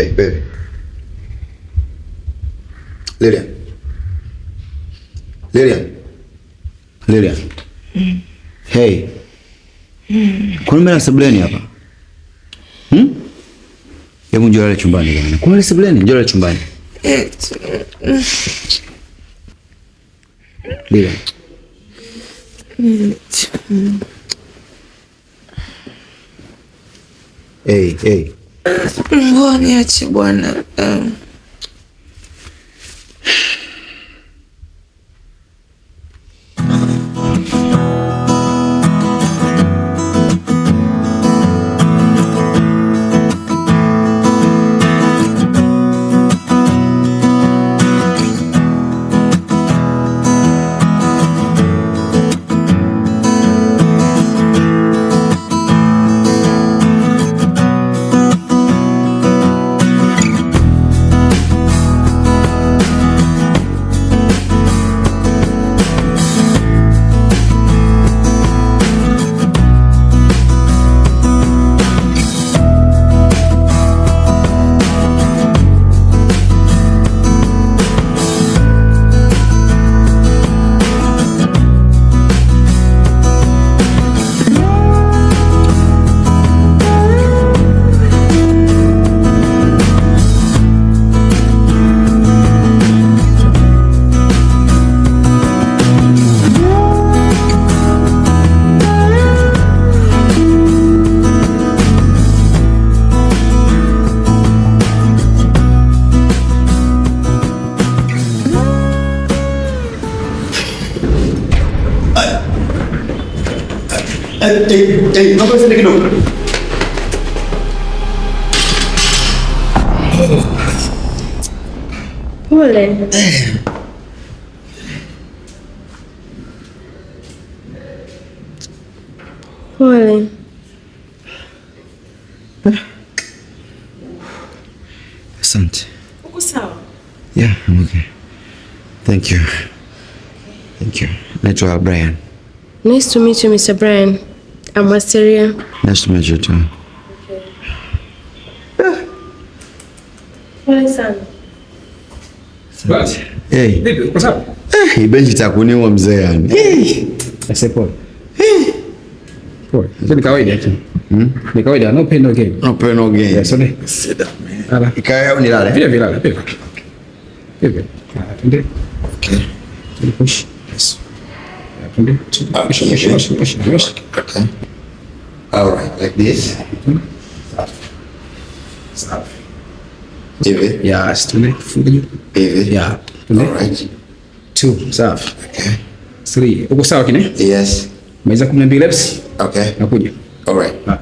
Hey, baby. Lilian. Lilian. Lilian. Hey. Kuna mimi na sebuleni hapa. Hmm? Hebu njoo lale chumbani bwana. Kuna ile sebuleni, njoo lale chumbani. Lilian. Hey, hey. Mbona niache bwana. Hey, naomba nisaidie kidogo. Pole. Pole. Asante. Uko sawa? Yeah, I'm okay. Thank you. Thank you. Naitwa Brian. Nice to meet you, Mr. Brian. I'm Asteria. Nice to meet you too. Pole sana. Hey. Vipi, uko sawa? Hii benchi itakuniua mzee yani. Hey. Ase pole. Pole. Sio ni kawaida tu. Ni kawaida, no pain no gain. No pain no gain. Yes, okay. Sit down, man. Ala. Ikae au nilale? Vile vile lala, vile. Vile. Ah, twende. Okay. Twende push. Yes. Ah, twende. Push, push, push, push, push. Okay. All right, like this. Safi. Hivi. Yes, twende. Funga juu. Hivi. Yeah. Twende. All right. Two, safi. Okay. Three. Uko sawa kine? Yes. Maliza 12 reps. Okay. Nakuja. All right. Ah.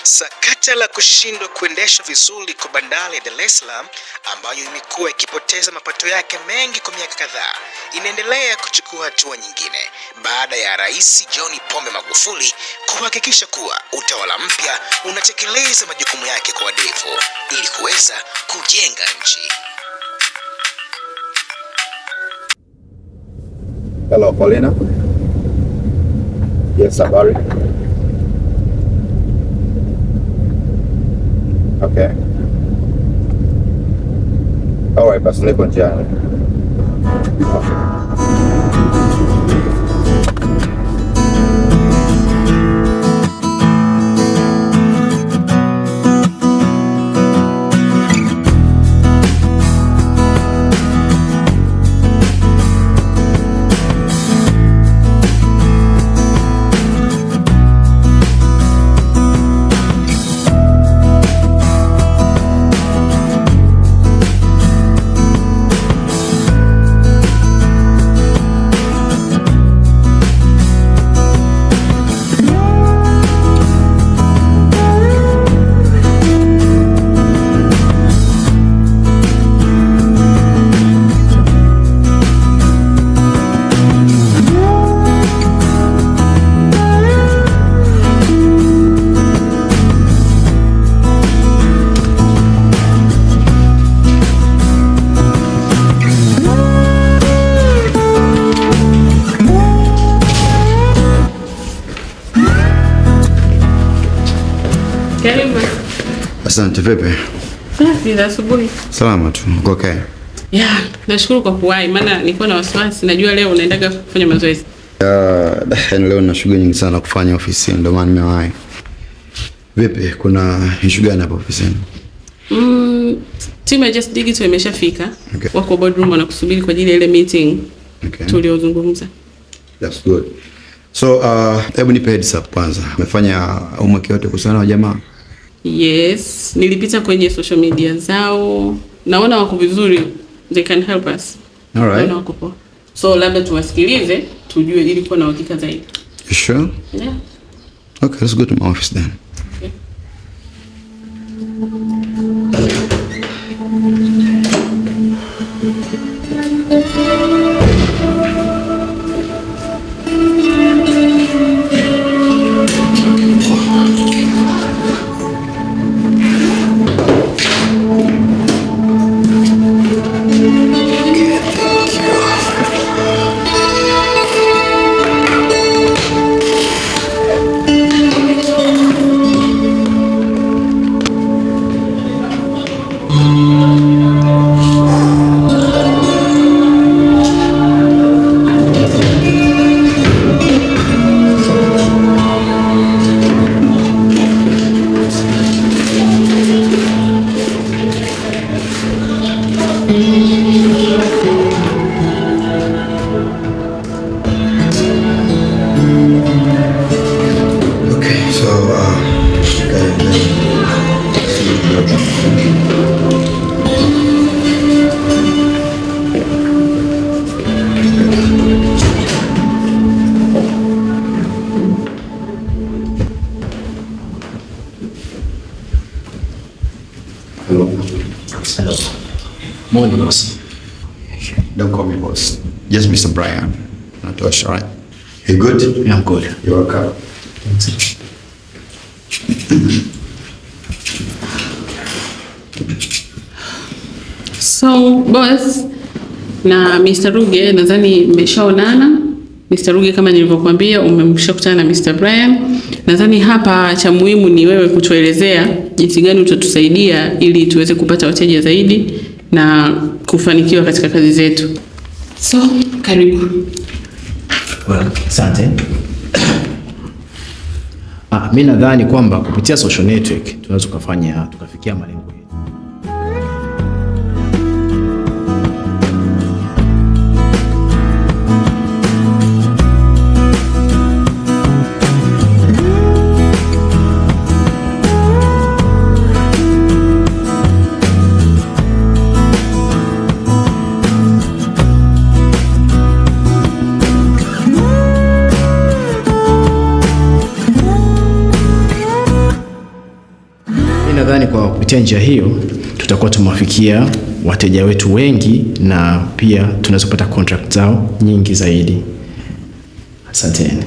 Sakata la kushindwa kuendesha vizuri kwa bandari ya Dar es Salaam ambayo imekuwa ikipoteza mapato yake mengi kwa miaka kadhaa inaendelea kuchukua hatua nyingine baada ya Rais John Pombe Magufuli kuhakikisha kuwa utawala mpya unatekeleza majukumu yake kwa uadilifu ili kuweza kujenga nchi. Hello, Paulina. Yes, habari. Okay. All right, basi niko njiani. Okay. Karibu. Asante, vipi? Safi za asubuhi. Salama tu. Uko okay? Yeah, nashukuru kwa kuwahi maana nilikuwa na wasiwasi, najua leo unaendaga kufanya mazoezi. Yaani leo nina shughuli nyingi sana kufanya ofisini ndio maana nimewahi. Vipi, kuna issue gani hapo ofisini? Timu ya Just Digital imeshafika. Okay. Wako boardroom wanakusubiri kwa ajili ya ile meeting Okay. tuliozungumza. That's good. So, hebu nipe heads up kwanza. Umefanya homework yote kuhusiana na jamaa? Yes, nilipita kwenye social media zao. Naona wako vizuri. They can help us. All right. Naona wako poa. So labda tuwasikilize tujue ili kuwa na uhakika zaidi. You sure? Yeah. Okay, let's go to my office then. Okay. Okay, so okay, Hello. Hello. Morning, boss. Don't call me boss. Just Mr. Brian. Natosha, right? You good? Yeah, I'm good. You're welcome. Thanks. So boss na Mr. Ruge nadhani mmeshaonana. Mr. Ruge kama nilivyokuambia umemshakutana na Mr. Brian. Nadhani hapa cha muhimu ni wewe kutuelezea jinsi gani utatusaidia ili tuweze kupata wateja zaidi na kufanikiwa katika kazi zetu. So, karibu. Well, asante. Mi nadhani kwamba kupitia social network tunaweza tukafanya tukafikia malengo yetu. Mi nadhani kwa kupitia njia hiyo tutakuwa tumewafikia wateja wetu wengi na pia tunaweza kupata contract zao nyingi zaidi. Asanteni.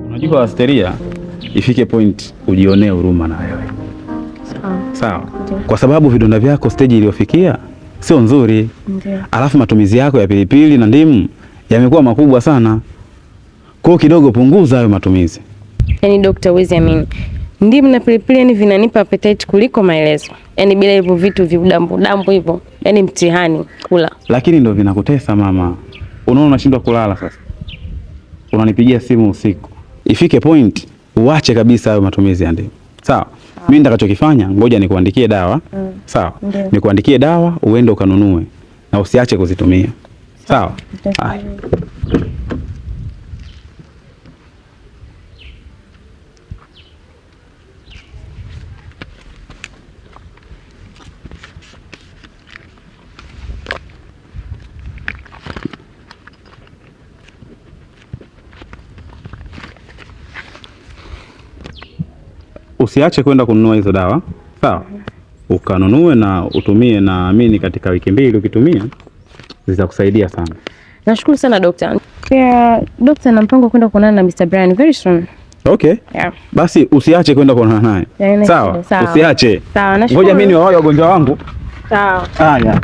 Unajua Asteria, ifike point ujionee huruma na wewe. Sawa. Kwa sababu vidonda vyako stage iliyofikia sio nzuri. Alafu matumizi yako ya pilipili na ndimu yamekuwa makubwa sana. Kwa hiyo kidogo punguza hayo matumizi. Yaani dokta, huwezi amini, ndimu na pilipili yani vinanipa appetite kuliko maelezo. Yaani bila hivyo vitu viudambu dambu hivyo, yaani mtihani kula. Lakini ndo vinakutesa mama. Unaona unashindwa kulala sasa. Unanipigia simu usiku. Ifike point uache kabisa hayo matumizi ya ndimu. Sawa. Mimi nitakachokifanya, ngoja nikuandikie dawa. Sawa. Nikuandikie dawa uende ukanunue na usiache kuzitumia. Sawa. Haya. Usiache kwenda kununua hizo dawa. Sawa? Ukanunue na utumie, naamini katika wiki 2 ukitumia zitakusaidia sana. Nashukuru sana dokta. Pia dokta, na mpango kwenda kuonana na Mr. Brian very soon. Okay. Yeah. Basi usiache kwenda kuonana naye. Yeah, sawa? Sawa. Usiache. Sawa, nashukuru. Ngoja mimi niwawae wagonjwa wangu. Sawa. Haya.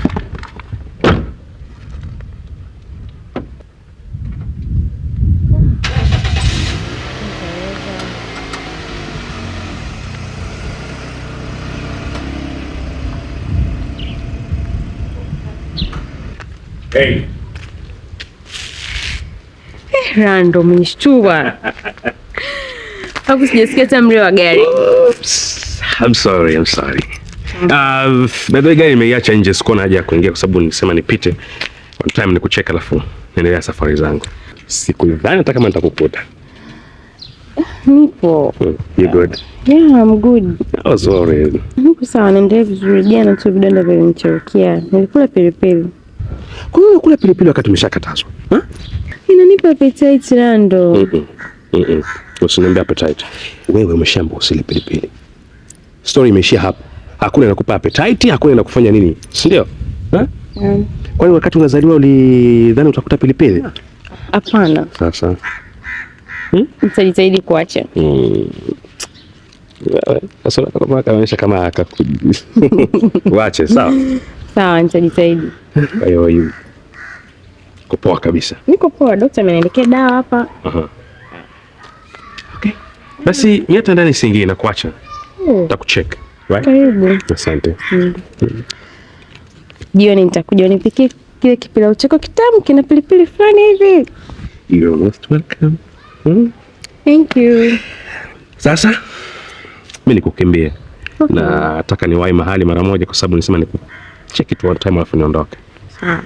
Hey. Rando mnishtua. Hapo sijasikia hata mlio wa gari. Oops. I'm sorry, I'm sorry. By the way, gari nimeiacha nje, sikuwa na haja ya kuingia kwa sababu nilisema nipite on time nikucheka alafu niendelea safari zangu. Sikudhani hata kama nitakukuta. Nipo. You good? Yeah, I'm good. I was worried. Niko sawa, naendelea vizuri. Jana tu vidonda vilinicherukia. Nilikula pilipili. Kwa nini unakula pilipili wakati umeshakatazwa? Ha? Inanipa appetite Rando. Usiniambie appetite. Wewe umeshaambiwa usile pilipili. Story imeishia hapo. Hakuna inakupa appetite, hakuna inakufanya nini? Si ndio? Ha? Kwani wakati unazaliwa ulidhani utakuta pilipili? Hapana. Sasa. Nitajitahidi kuacha. Sasa kama kaonyesha kama akakuji. Uache, sawa? Sawa, nitajitahidi. Kwa hiyo hiyo. Uko poa kabisa. Niko poa, daktari ameniandikia dawa hapa. Aha. Okay. Basi mimi hata ndani siingie na kuacha. Nitakucheck. Right? Karibu. Asante. Jioni nitakuja unipikie kile kipilau chako kitamu kina pilipili fulani hivi. You're most welcome. Thank you. Sasa mimi nikukimbie. Okay. Na nataka niwahi mahali mara moja kwa sababu nisema nikucheck it one time alafu niondoke. Sawa.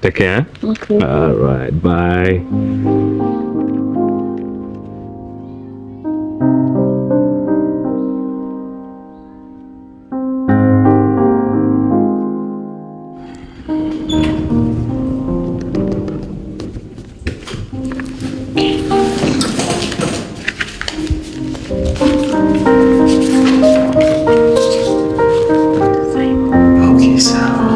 Take care. Okay. All right, bye. Okay, sawa.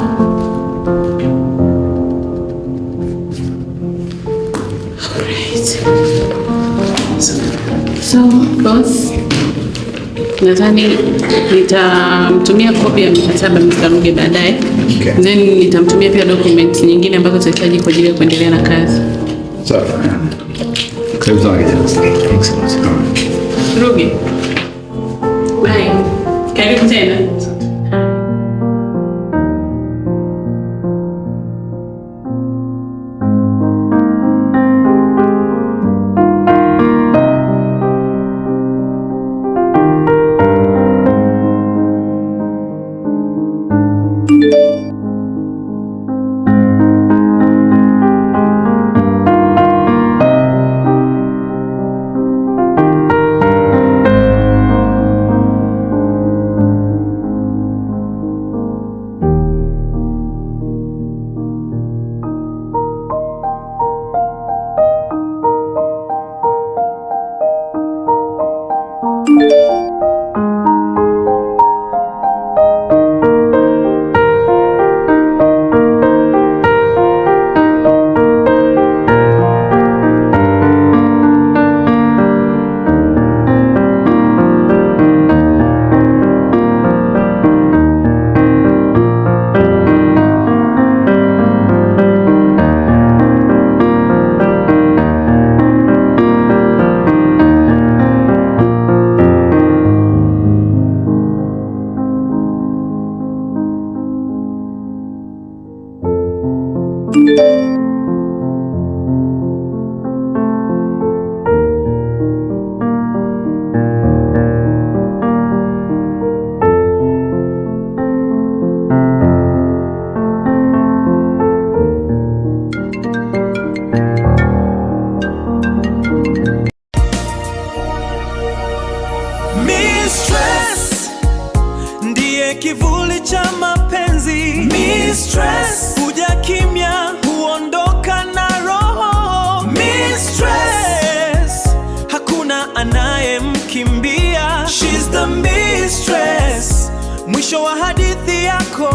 So, boss, nadhani nitamtumia kopi ya mkataba Mr. Ruge baadaye. Okay. Then nitamtumia pia document nyingine ambazo tutahitaji kwa ajili ya kuendelea na kazi. Sawa. Karibu sana kijana. Excellent. Ruge. Bye. Karibu tena. Kivuli cha mapenzi. Mistress, huja kimya, huondoka na roho. Mistress, hakuna anayemkimbia. She's the mistress. Mwisho wa hadithi yako.